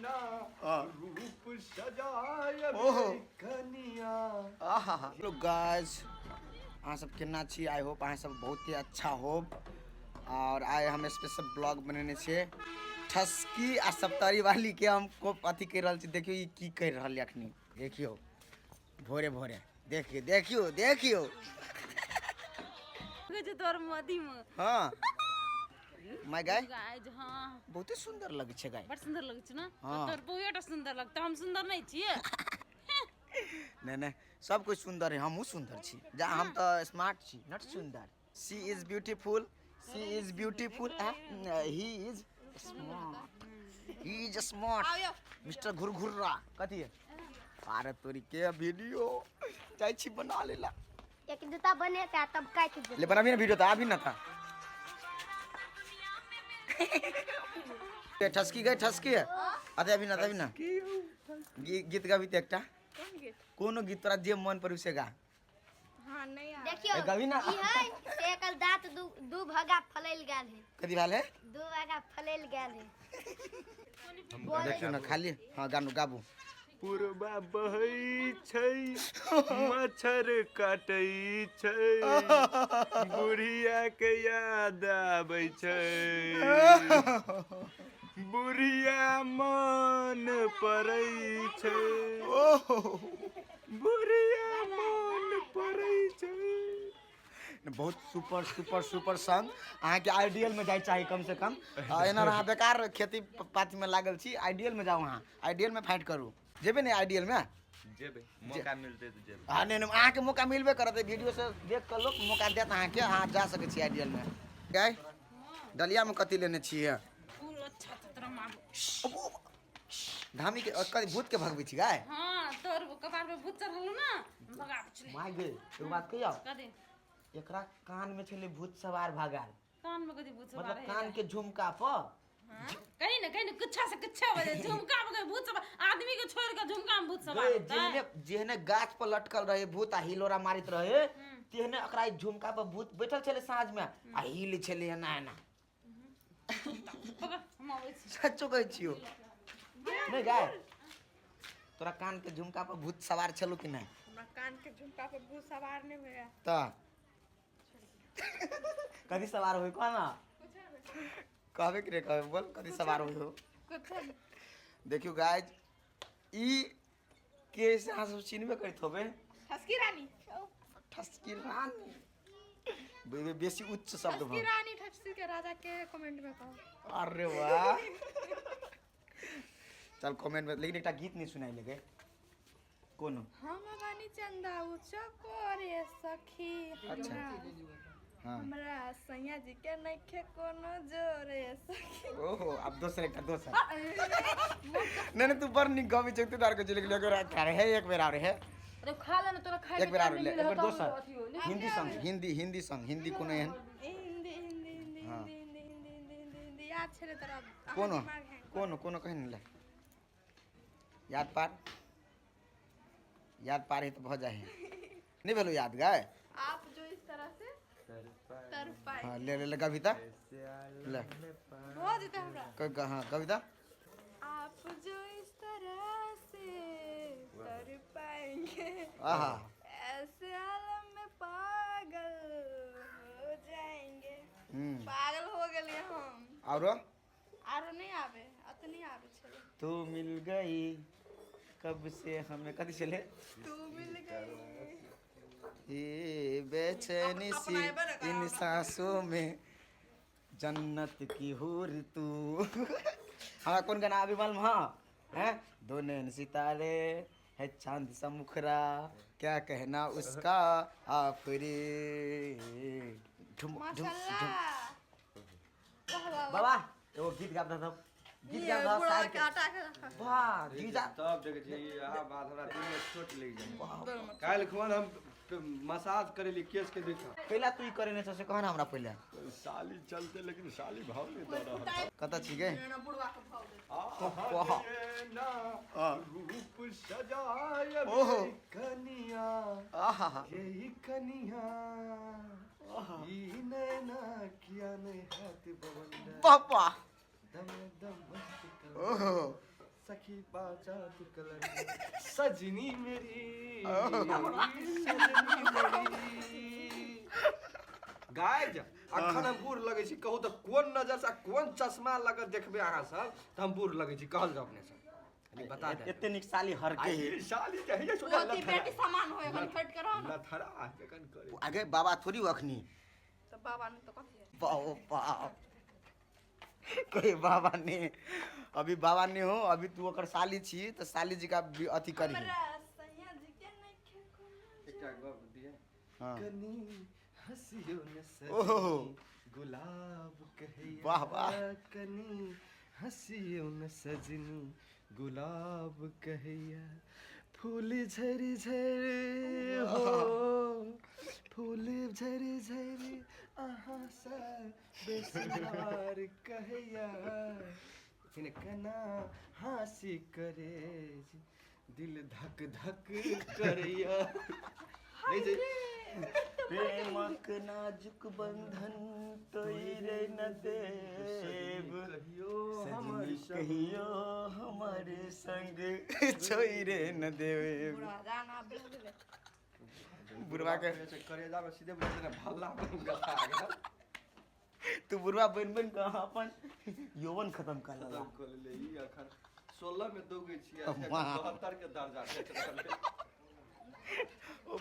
हाँ। रूप सजायब ओहो। कनिया। आहा। हेलो गाइस, अहाँ सब केना छी? I hope अहाँ सब बहुत ही अच्छा होब। और आइ हम स्पेशल ब्लॉग बनेने छियै ठसकी आ सप्तरी वाली के हम को अथी करि रहल छी। देखियौ ई की करि रहल यऽ अखनी, देखियौ भोरे भोरे, देखियौ देखियौ देखियौ। जे तोर मदी में। हाँ माय गाय। गाय, हाँ। बहुते सुंदर लगै छै गाय। बड़ सुंदर लगै छै ने? हाँ। तोर बहुएटा सुंदर लगतै, हम सुंदर नहीं छियै। नहीं नहीं, सब कुछ सुंदर है, हमहूँ सुंदर छी। जा हम तऽ स्मार्ट छी, not Sundar. She is beautiful, she is beautiful, he is smart, he is smart mister घुरघुर्रा। कथी है? अरे तोरी के वीडियो जाइ छी बना लेला। एक जूता बनेता तब काटि देतै। ले बनाबी ना वीडियो, तऽ आबी ना था। ए, ठसकी गई, ठसकी है। अरे अभी ना, अभी ना गीत गाबी तऽ एकटा। कोन गीत? कोनो गीत तोरा जे मन पर से गा। हाँ, नहीं आ। देखियौ। ए, गाबी ना। ई है से एकर दांत दू दू भगा फलैल गेल है। कथी भेल है? दू भगा फलैल गेल है। देखियौ ना खाली। हाँ गानू गाबू। पुरबा बहै छै, मच्छर काटै छै, बुढ़िया के याद आबै छै, बुढ़िया मन पड़ै छै, ओहो, बुढ़िया मन पड़ै छै। बहुत सुपर सुपर सुपर सॉन्ग। अहाँके आइडियल में जाय चाही कम से कम। एना अहाँ बेकार खेती पाती में लागल छी। आइडियल में जाउ, अहाँ आइडियल में फाइट करू। जेबै ने आइडियल में? जेबै, मौका मिलतै तऽ जेबै। हाँ, नहीं नहीं, अहाँके मौका मिलबे करत। वीडियो से देख कऽ लोक मौका देत अहाँके, अहाँ जा सकै छी आइडियल में। गाय, डलिया में कथी लेने छियै? फूल। अच्छा तऽ तोरा मारू। धामी के कथी भूत के भगबै छी गाय? हाँ, तोर कपार पे भूत चढ़ल ना, भगाबै छलै। माय गे, एगो बात कहियौ? कथी? एकरा कान में छलै भूत सवार भगाल। कान में कथी भूत सवार? मतलब है कान के झुमका पर। हाँ? कहीं ना कहीं ना कुच्छा से कुच्छा बजे झुमका में भूत सवार, आदमी के छोड़ के झुमका में भूत सवार गए। होतै? जेहने जेहने गाछ पर लटकल रहे भूत आ हिलोरा मारित रहे, तेहने एकरा ई झुमका पर भूत बैठल छलै साँझ में आ हिल छलै एना एना। पकड़, हम आबै छी। सच्चो कहै छियौ। नहि गाय, तोरा कान के झुमका पर भूत सवार छलौ कि नहि? हमरा कान के झुमका पर भूत सवार नहीं होया। तऽ कथी सवार होय? कह ना, कहबे कि नहि कहबे? बोल, कथी सवार होय हो? कुछ नहीं। देखियौ गाइज, ई के से अहाँ सब चिन्हबे करैत होबै। ठसकी रानी। ठसकी रानी बेसी उच्च शब्द ठसकी भऽ रानी, ठसकी के राजा के कमेंट में कहो। अरे वाह, चल कमेंट में। लेकिन एकटा गीत नहीं सुनाइ लगे कोनो। हम बानी चंदा उच्च करे सखी। अच्छा। हमरा हाँ। हमरा सैया जी के नइखे कोनो जोरे सखी। ओहो, अब दोसर एकटा दोसर। नहीं नहीं, तू बड़ नीक गबै छै, तू तार के लेकिन एक बेर आर है, एक बेर आर है। अरे खा ले ना, तोरा खाए एक बेर आर ले, एक बेर दोसर हिंदी सॉन्ग, हिंदी हिंदी सॉन्ग, हिंदी कोनो एहन। हिंदी हिंदी हिंदी। हाँ। हिंदी हिंदी हिंदी हिंदी हिंदी हिंदी याद छले तोरा अहाँ कोनो दिमाग हैंग। कोनो कोनो कहि ने ले। याद पार, याद पार है तो भऽ जाइ है। नहीं भेलो याद गाय? आप जो इस तरह से तर पाए। हाँ, ले ले ले कविता ले। भऽ जेतै हमरा। हाँ, कविता। आप जो इस तरह से तर पाएंगे, आहा, ऐसे आलम में पागल हो जाएंगे। पागल हो गेलियै हम। आरो? आरो नहीं आबे, अतनी आबे छलै। तू मिल गई कब से हमें, कथी छलै? तू मिल गई। ये बेचैनी सी इन सांसों में जन्नत की हूर तू। हमरा कोन गाना अभी मालूम? हाँ हैं, दो नैन सितारे है, चांद सा मुखरा, क्या कहना उसका आफरी ढुम ढुम ढुम। माशाल्लाह, वाह वाह वाह। बाबा, एगो गीत गाबता था, गीत गाबता बुढ़वा सार के के। आटा के वाह जीजा। तब देखै छी इएह बात हमरा दिल में चोट लागि जाइ। काल्हि खुन हम मसाज करेली केस के देखा। पहला तू ई करे ने से कह ना हमरा पहले। साली चलते, लेकिन साली भाव नहीं दऽ रहल। कतऽ छी गे? बुढ़वा के भाव दे। वाह। ना रूप सजायब ओहो। कनिया, आहा, यही कनिया, ई नैना किया नहीं हाथ बवंडर, पापा, दम दम मस्त कर ओहो। सखी। सखी बाजा कलर सजनी मेरी, सजनी मेरी। गाइज, अखन हम बूढ़ लगै छी? कहू तऽ, कोन नजर से आ कोन चश्मा लग देखबै अहाँ सब तऽ हम बूढ़ लगै छी? कहल जाउ अपने सब, कनि बता दे। एते नीक साली हरके आ है। ई साली के हैया छोटा पोती बेटी समान होय, एखन हटि के रहो ने। लथरा जखन करे। आगे बाबा थोड़ी हो अखनी। तऽ बाबा ने तऽ कथी है? बाप बाप, कोई बाबा ने, अभी बाबा ने हो, अभी तू ओकर साली छी तऽ साली जी का भी अथी करी। हमरा सैया जी के नइखे कोनो। एकटा गप दियै? हाँ। कनी हंसियो न ओहो। सजनी गुलाब कहैया। वाह, वाह। कनी हंसियो न सजनी गुलाब कहैया, फूल झर झर हो, फूल झर झर अहाँ से बेसुमार कहैया, फिर कना हंसी करे दिल धक धक करैया। नहीं जी। प्रेमक नाजुक बंधन तोड़े न देब, कहियो हमर सजनी संग। कहियो हमर संग छोड़े न देब। बुढ़ा जाना भूल गेलै। बुढ़वा के करेजा में सीधे बुझा देना, भल्ला बन गया गेल। तू बुढ़वा बन बन के अपन यौवन खत्म कर लेला। खत्म कर ले। ई अखन 16 में दौगै छियै, वाह। 72 के दर्जा भेट रहलै। ओ।